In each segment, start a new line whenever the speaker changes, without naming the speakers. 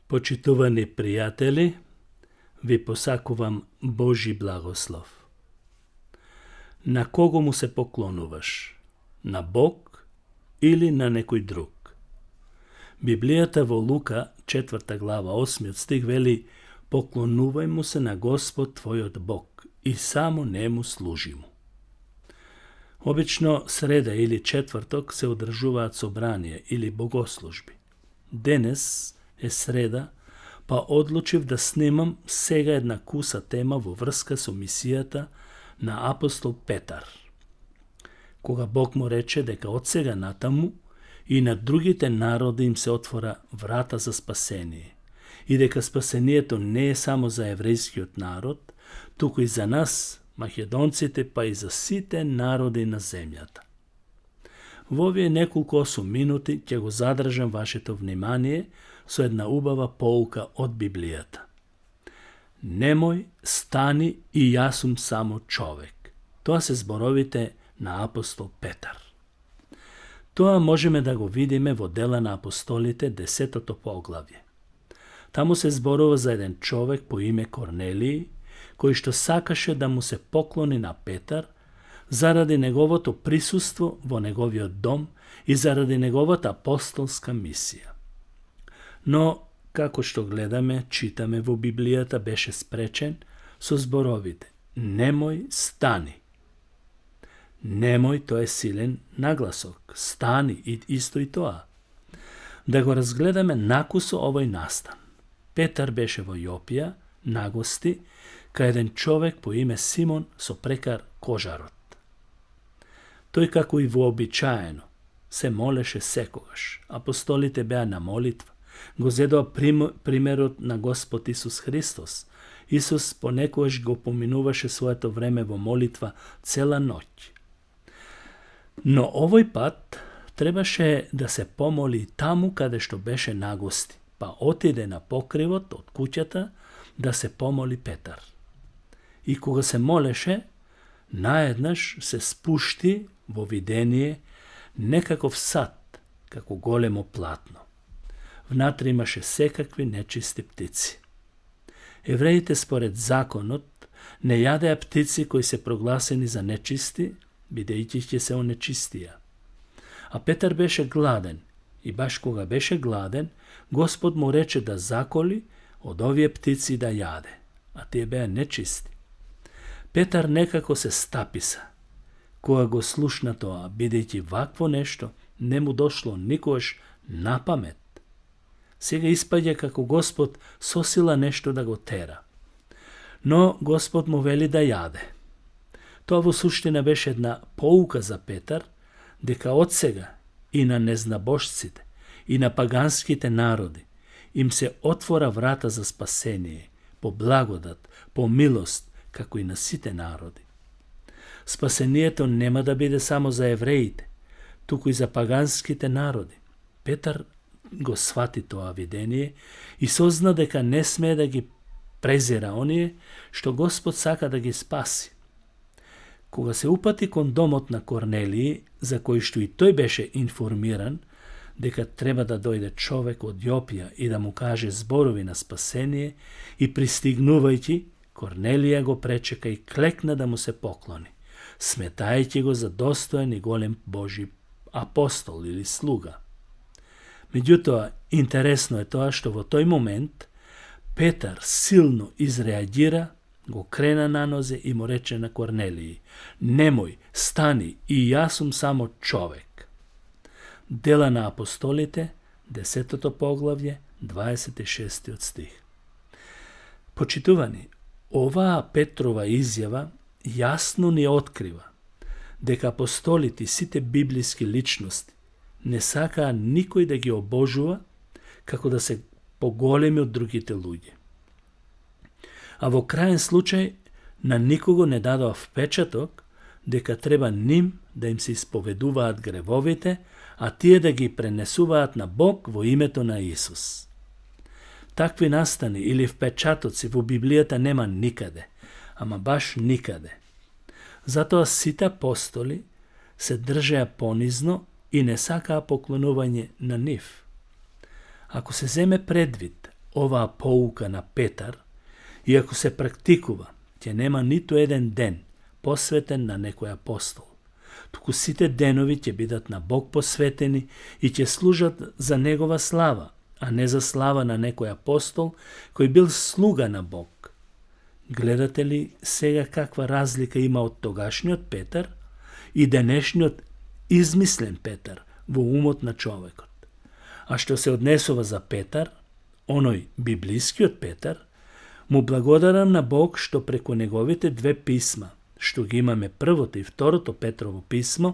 Почитувани пријатели, ви посакувам Божи благослов. На кого му се поклонуваш? На Бог или на некој друг? Библијата во Лука, 4 глава, 8 стих вели: поклонувај му се на Господ твојот Бог и само нему служи му. Обично среда или четврток се одржуваат собранија или богослужби. Денес е среда, па одлучив да снимам сега една куса тема во врска со мисијата на апостол Петар. Кога Бог му рече дека од сега натаму и на другите народи им се отвора врата за спасение и дека спасението не е само за еврејскиот народ, туку и за нас, македонците, па и за сите народи на земјата. Во овие неколку 8 минути ќе го задржам вашето внимание со една убава поука од Библијата. Немој, стани и јас сум само човек. Тоа се зборовите на апостол Петар. Тоа можеме да го видиме во Дела на апостолите, 10 поглавје. Таму се зборува за еден човек по име Корнелиј, кој што сакаше да му се поклони на Петар заради неговото присуство во неговиот дом и заради неговата апостолска мисија. Но, како што гледаме, читаме во Библијата, беше спречен со зборовите: немој, стани. Немој, тоа е силен нагласок. Стани, и исто и тоа. Да го разгледаме накусо овој настан. Петар беше во Јопија, на гости, кај еден човек по име Симон со прекар кожарот. Тој, како и вообичаено, се молеше секогаш. Апостолите беа на молитва. Го зедоа примерот на Господ Исус Христос. Исус понекогаш го поминуваше своето време во молитва цела ноќ. Но овој пат требаше да се помоли таму каде што беше на гости, па отиде на покривот од куќата да се помоли Петар. И кога се молеше, наеднаш се спушти во видение некаков сад, како големо платно. Внатре имаше секакви нечисти птици. Евреите според законот не јадеа птици кои се прогласени за нечисти, бидејќи ќе се онечистија. А Петар беше гладен и баш кога беше гладен, Господ му рече да заколи од овие птици да јаде, а тие беа нечисти. Петар некако се стаписа. Кога го слушна тоа, бидејќи вакво нешто не му дошло никогаш на памет. Сега испаѓа како Господ со сила нешто да го тера. Но Господ му вели да јаде. Тоа во суштина беше една поука за Петар, дека од сега и на незнабожците, и на паганските народи им се отвора врата за спасение, по благодат, по милост, како и на сите народи. Спасението нема да биде само за евреите, туку и за паганските народи. Петар го свати тоа видение и созна дека не смее да ги презира оние што Господ сака да ги спаси. Кога се упати кон домот на Корнелиј, за кој што и тој беше информиран дека треба да дојде човек од Јопија и да му каже зборови на спасение, и пристигнувајќи, Корнелија го пречека и клекна да му се поклони, сметајќи го за достоен и голем Божи апостол или слуга. Меѓутоа, интересно е тоа што во тој момент Петар силно изреагира, го крена на нозе и му рече на Корнелиј: немој, стани, и јас сум само човек. Дела на апостолите, 10 поглавје, 26 стих. Почитувани, оваа Петрова изјава јасно ни открива дека апостолите и сите библиски личности не сакаа никој да ги обожува како да се поголеми од другите луѓе. А во краен случај на никого не дадоа впечаток дека треба ним да им се исповедуваат гревовите, а тие да ги пренесуваат на Бог во името на Исус. Такви настани или впечатоци во Библијата нема никаде, ама баш никаде. Затоа сите апостоли се држеа понизно и не сакаа поклонување на нив. Ако се земе предвид оваа поука на Петар, и ако се практикува, ќе нема ниту еден ден посветен на некој апостол. Туку сите денови ќе бидат на Бог посветени и ќе служат за Негова слава, а не за слава на некој апостол кој бил слуга на Бог. Гледате ли сега каква разлика има од тогашниот Петар и денешниот измислен Петар во умот на човекот? А што се однесува за Петар, оној библискиот Петар, му благодарам на Бог што преку неговите две писма, што ги имаме првото и второто Петрово писмо,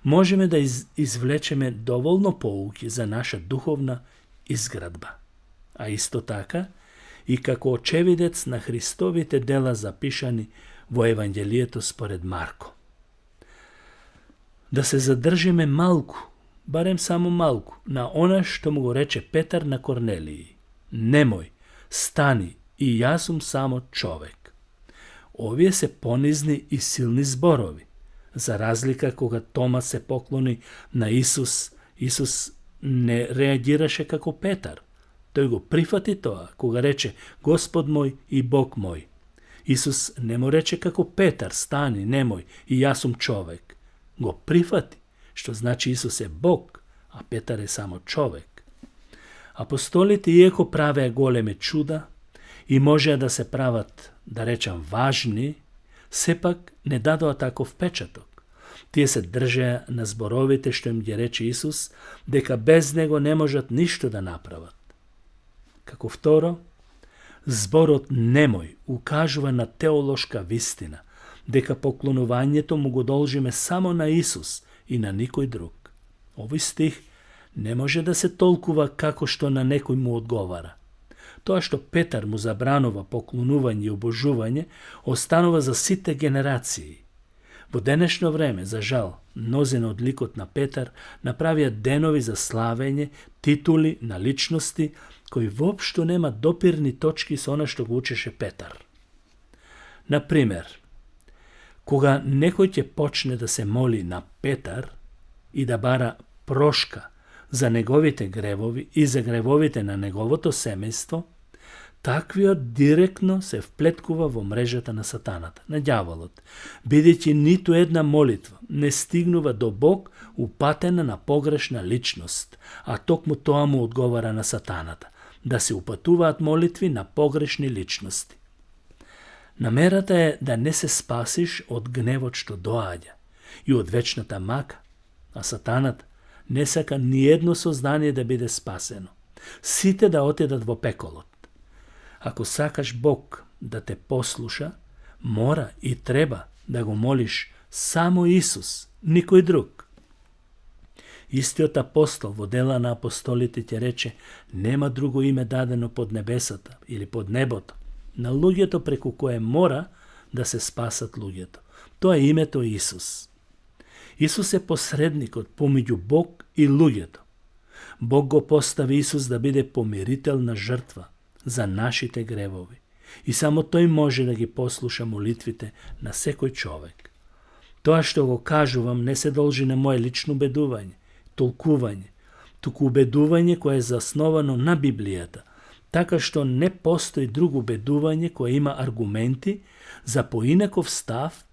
можеме да извлечеме доволно поуки за наша духовна изградба. А исто така, и како очевидец на Христовите дела запишани во Евангелието според Марко. Да се задржиме малку, барем само малку, на она што му го рече Петар на Корнелиј. Немој, стани, и јас сум само човек. Овие се понизни и силни зборови. За разлика кога Тома се поклони на Исус, Исус не реагираше како Петар. Тој го прифати тоа, кога рече Господ мој и Бог мој. Исус не му рече како Петар, стани, немој, и јас сум човек. Го прифати, што значи Исус е Бог, а Петар е само човек. Апостолите, иако правеа големи чуда и можеа да се прават, да речам, важни, сепак не дадоа таков печаток. Тие се држеа на зборовите што им ги рече Исус, дека без него не можат ништо да направат. Како второ, зборот немој укажува на теолошка вистина, дека поклонувањето му го должиме само на Исус и на никој друг. Овој стих не може да се толкува како што на некој му одговара. Тоа што Петар му забранува поклонување и обожување, останува за сите генерации. Во денешно време, за жал, мнозина од ликот на Петар направија денови за славење, титули на личности, кои воопшто нема допирни точки со она што го учеше Петар. Например, кога некој ќе почне да се моли на Петар и да бара прошка за неговите гревови и за гревовите на неговото семејство, таквиот директно се вплеткува во мрежата на сатаната, на ѓаволот, бидејќи ниту една молитва не стигнува до Бог упатена на погрешна личност, а токму тоа му одговара на сатаната, да се упатуваат молитви на погрешни личности. Намерата е да не се спасиш од гневот што доаѓа и од вечната мака, а сатанат не сака ни едно создание да биде спасено. Сите да отидат во пеколот. Ако сакаш Бог да те послуша, мора и треба да го молиш само Исус, никој друг. Истиот апостол во Дела на апостолите ќе рече: нема друго име дадено под небесата или под небото на луѓето преку кое мора да се спасат луѓето. Тоа е името Исус. Исус е посредникот помеѓу Бог и луѓето. Бог го постави Исус да биде помирителна жртва за нашите гревови. И само тој може да ги послуша молитвите на секој човек. Тоа што го кажувам не се должи на моje лично убедување, толкување, туку убедување кое е засновано на Библијата, така што не постои друго убедување кое има аргументи за поинаков став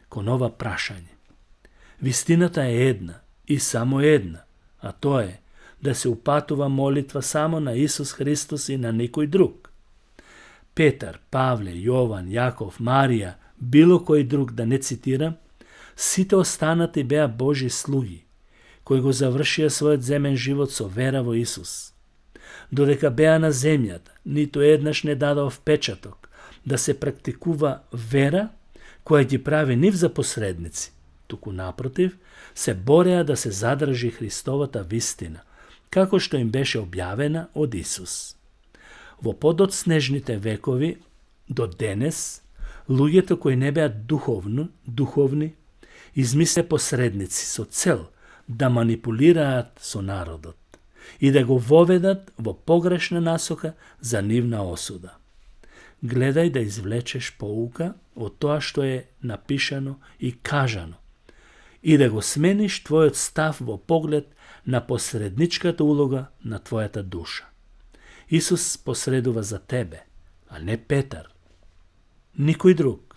кон ова прашање. Вистината е една и само една, а тоа е да се упатува молитва само на Исус Христос и на никој друг. Петар, Павле, Јован, Јаков, Марија, било кој друг да не цитирам, сите останати беа Божи слуги, кои го завршија својот земен живот со вера во Исус. Додека беа на земјата, ниту еднаш не дадоа впечаток да се практикува вера која ги прави нив за посредници, туку напротив, се бореа да се задржи Христовата вистина, како што им беше објавена од Исус. Во подоцнежните векови до денес, луѓето кои не беа духовни, измисле посредници со цел да манипулираат со народот и да го воведат во погрешна насока за нивна осуда. Гледај да извлечеш поука од тоа што е напишано и кажано и да го смениш твојот став во поглед на посредничката улога на твојата душа. Исус посредува за тебе, а не Петар. Никој друг,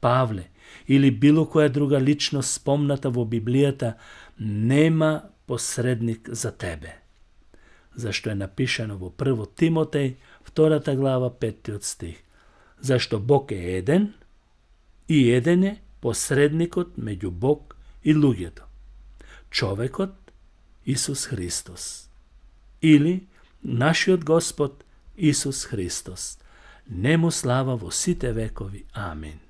Павле или било која друга личност спомната во Библијата нема посредник за тебе. Зашто е напишано во 1 Тимотеј, 2 глава, 5 стих. Зашто Бог е еден и еден е посредникот меѓу Бог и луѓето. Човекот Исус Христос. Или нашиот Господ Исус Христос. Нему слава во сите векови. Амин.